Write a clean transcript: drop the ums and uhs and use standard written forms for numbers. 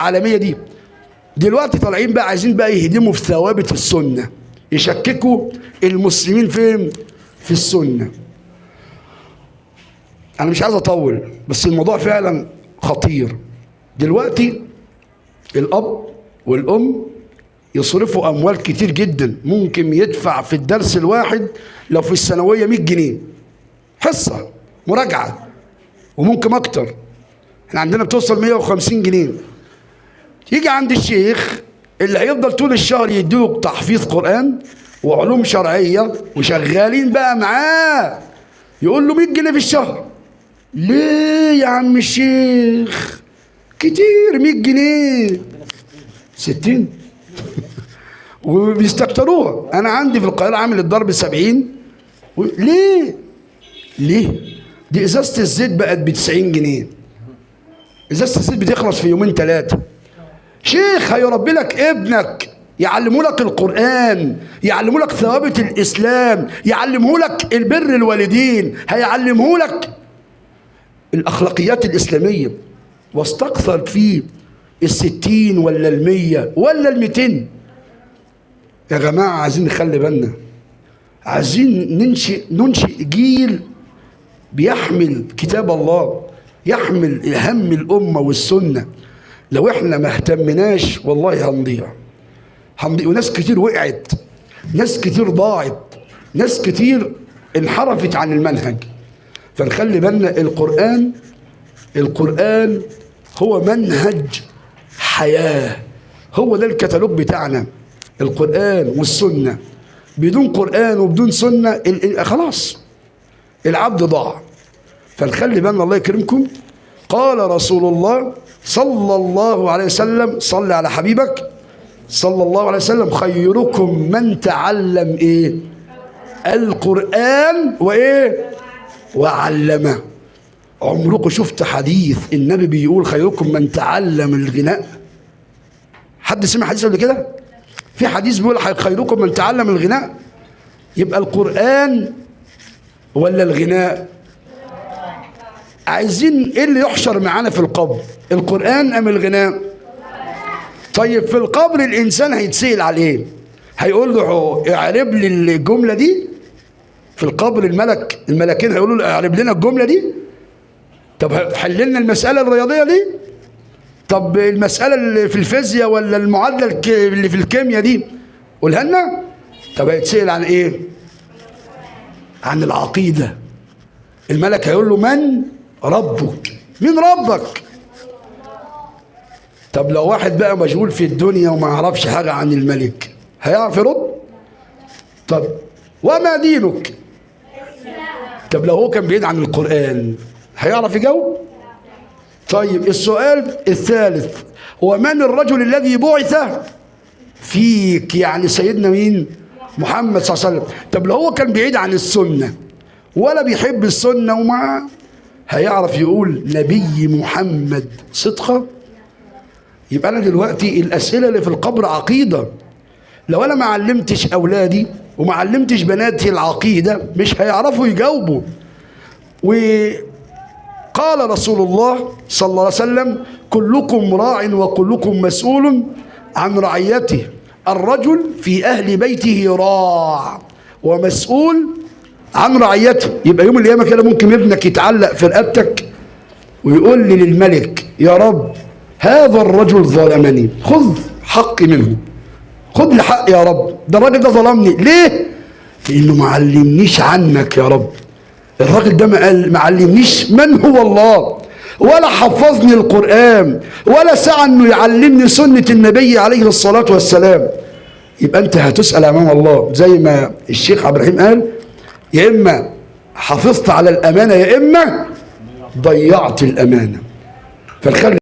العالمية دي. دلوقتي طالعين بقى عايزين بقى يهدموا في ثوابت السنة، يشككوا المسلمين فين؟ في السنة. أنا مش عايز أطول بس الموضوع فعلا خطير. دلوقتي الأب والأم يصرفوا أموال كتير جدا، ممكن يدفع في الدرس الواحد لو في الثانوية 100 جنيه حصة مراجعة، وممكن أكتر، احنا عندنا بتوصل 150 جنيه. يجي عند الشيخ اللي هيفضل طول الشهر يديله تحفيظ قرآن وعلوم شرعية وشغالين بقى معاه، يقول له 100 جنيه في الشهر. ليه يا عم الشيخ؟ كتير 100 جنيه، 60 وبيستكتروها. انا عندي في القاهرة عامل الضرب 70. ليه؟ ليه؟ دي ازازة الزيت بقت ب 90 جنيه، ازازة الزيت بتخلص في يومين ثلاثة. شيخ هيربي لك ابنك، يعلمه لك القرآن، يعلمه لك ثوابت الإسلام، يعلمه لك البر الوالدين، هيعلمه لك الأخلاقيات الإسلامية. واستكثر فيه 60 ولا 100 ولا 200. يا جماعة عايزين نخلي بالنا، عايزين ننشئ جيل بيحمل كتاب الله، يحمل هم الأمة والسنة. لو احنا ما اهتمناش والله هنضيع، هنضيع. وناس كتير وقعت، ناس كتير ضاعت، ناس كتير انحرفت عن المنهج. فنخلي بالنا، القرآن، القرآن هو منهج حياة، هو ده الكتالوج بتاعنا، القرآن والسنة. بدون قرآن وبدون سنة خلاص العبد ضاع. فنخلي بالنا، الله يكرمكم. قال رسول الله صلى الله عليه وسلم، صل على حبيبك صلى الله عليه وسلم، خيركم من تعلم ايه؟ القرآن وايه؟ وعلمه. عمركم شفت حديث النبي بيقول خيركم من تعلم الغناء؟ حد سمع حديث قبل كده؟ في حديث بيقول خيركم من تعلم الغناء؟ يبقى القرآن ولا الغناء؟ عايزين ايه اللي يحشر معانا في القبر، القرآن ام الغناء؟ طيب في القبر الانسان هيتسأل على ايه؟ هيقول له اعرب لي الجملة دي؟ في القبر الملكين هيقولوا له اعرب لنا الجملة دي؟ طب حل لنا المسألة الرياضية دي؟ طب المسألة اللي في الفيزياء ولا المعادلة اللي في الكيمياء دي قولها لنا؟ طب هيتسأل عن ايه؟ عن العقيدة. الملك هيقول له من ربك؟ مين ربك؟ طب لو واحد بقى مشغول في الدنيا وما يعرفش حاجة عن الملك هيعرف يرد؟ طب وما دينك؟ طب لو هو كان بعيد عن القرآن هيعرف يجاوب؟ طيب السؤال الثالث، هو من الرجل الذي بعث فيك؟ يعني سيدنا مين؟ محمد صلى الله عليه وسلم. طب لو هو كان بعيد عن السنة ولا بيحب السنة وما هيعرف يقول نبي محمد صدقة؟ يبقى أنا دلوقتي الأسئلة اللي في القبر عقيدة. لو أنا ما علمتش أولادي وما علمتش بناتي العقيدة مش هيعرفوا يجاوبوا. وقال رسول الله صلى الله عليه وسلم كلكم راع وكلكم مسؤول عن رعيته، الرجل في أهل بيته راع ومسؤول عن رعيته. يبقى يوم القيامة كده ممكن ابنك يتعلق في رقبتك ويقول لي للملك يا رب هذا الرجل ظلمني، خذ حقي منه، خذ لي حقي يا رب، ده الراجل ده ظلمني. ليه؟ لأنه ما علمنيش عنك يا رب، الراجل ده ما علمنيش من هو الله، ولا حفظني القرآن، ولا سعى انه يعلمني سنة النبي عليه الصلاة والسلام. يبقى انت هتسأل امام الله زي ما الشيخ عبد الرحيم قال، يا اما حافظت على الامانة يا اما ضيعت الامانة. فالخلي